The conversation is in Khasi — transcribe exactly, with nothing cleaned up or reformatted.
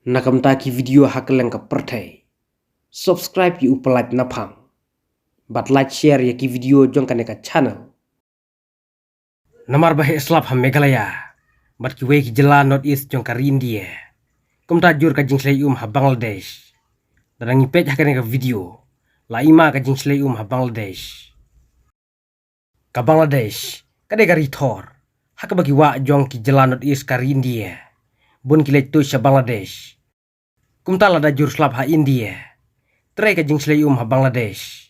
Na ka bynta ki video ha kylleng ka pyrthei, subscribe ïa u Palat Naphang bad like, share ïa ki video jong kane ka channel. Namar ba heh slap ha Meghalaya bad kiwei ki jylla North East jong ka ri India, kumta jur ka jingshlei um ha Bangladesh. Lada ngi peit ha kane ka video, la i ma ka jingshlei um ha Bangladesh. Ka Bangladesh ka dei ka ri thor ha kaba ki wah jong ki jylla North East ka ri India, bun ki leit tuid sha Bangladesh. Kumta lada jur slap ha India, trei ka jingshlei um ha Bangladesh.